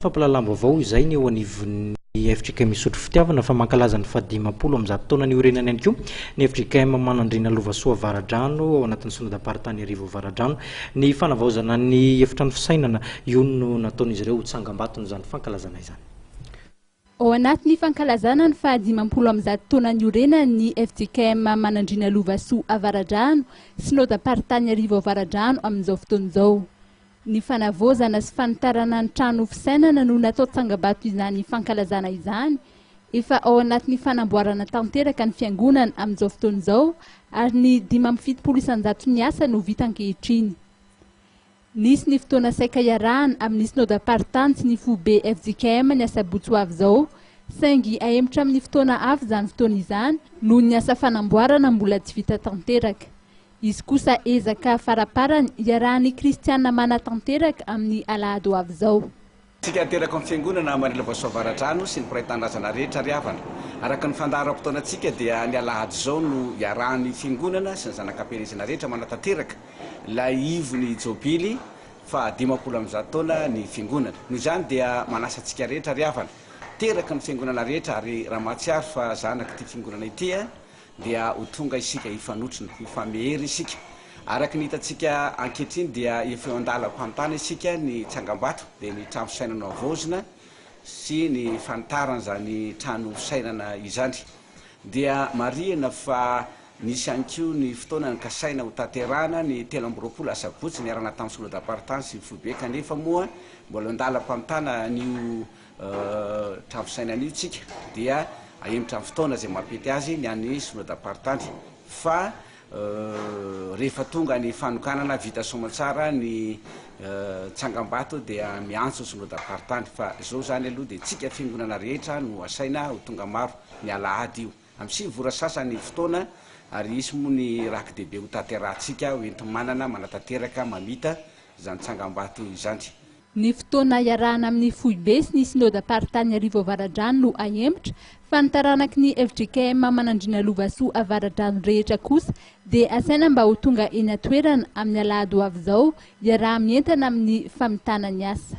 Fampahalalam-baovao izay ny eo anivon'ny fjkm Isotry Fitiavana fa mankalaza ny fahadimampolo amby zato taona niorenany ihany koa ny fjkm Manandriana Lovasoa Avaradrano ao anatin'ny synodam-paritany Iarivo Avaradrano. Ny fanavaozana ny efitrano fisainana io no nataon'izy ireo ho tsangambaton'izany fankalazana izany. Ao anatin'ny fankalazana ny faha-150 taona niorenany ny fjkm Manandriana Lovasoa Avaradrano, synodam-paritany Iarivo Avaradrano amin'izao fotoana izao. Ny fanavaozana sy fanitarana ny trano fisainana no natao tsangambato izany fankalazana izany. Efa ao anatin'ny fanamboarana tanteraka ny fiangonana amin'izao fotoana izao ary ny 75 isan-jaton'ny asa no vita ankehitriny. Nisy ny fotoana saika iarahana amin'ny synodam-paritany sy ny foibe fjkm ny asabotsy ho avy izao, saingy ahemotra amin'ny fotoana hafa izany fotoana izany noho ny asa fanamboarana mbola tsy vita tanteraka. Hisy kosa ezaka faraparany iarahan'ny kristiana manatanteraka amin'ny alahady ho avy izao. Tsika ateraka ao amin'ny Fiangonana Maria Lavasoa Avaradrano sy ny mpiray tanindrazana rehetra ry havana. Araka ny fandaharam-potoanantsika dia ny alahady izao no iarahan'ny Fiangonana sy ny zanak'Ampielezana rehetra manatanteraka ilay ivon'ny Jobily faha 150 taona ny Fiangonana. Noho izany dia manasa antsika rehetra ry havana, teraky ny Fiangonana rehetra ary raha mahatsiaro fa zanak'ity Fiangonana ity dia ho tonga isika hifanotrona, hifamehery isika. Araka ny hitantsika ankehitriny dia efa eo an-dalam-panontana isika ny tsangambato, dia ny trano fisainana nohavaozina sy ny fanitarana izany trano fisainana izany. Dia marihina fa nisy ihany koa ny fotoana nikasaina ho tanterahana ny 23 asabotsy niarahana tamin'ny Synodam-paritany sy ny foibe kanefa moa mbola eo an-dalam-panontana an'io Trano fisainana io tsika dia ahemotra amin'ny fotoana izay mampety azy ny an'ny synodam-paritany fa rehefa tonga ny fanokanana vita soamantsara ny tsangambato dia miantso ny synodam-paritany fa izao izany aloha dia tsika fiangonana rehetra no asaina ho tonga maro ny alahady io amin'ny 9 ora sasany fotoana ary hisy moa ny raki-dehibe ho tanterahantsika ho enti-manana manatanteraka mamita izany tsangambato izany. Ny fotoana iarahana amin'ny foibe sy ny synodam-paritany Iarivo Avaradrano no ahemotra, fa ny taranaky ny fjkm Manandriana Lovasoa Avaradrano rehetra kosa dia asaina mba ho tonga eny an-toerana amin'ny alahady ho avy izao hiaraha-mientana amin'ny famitana ny asa.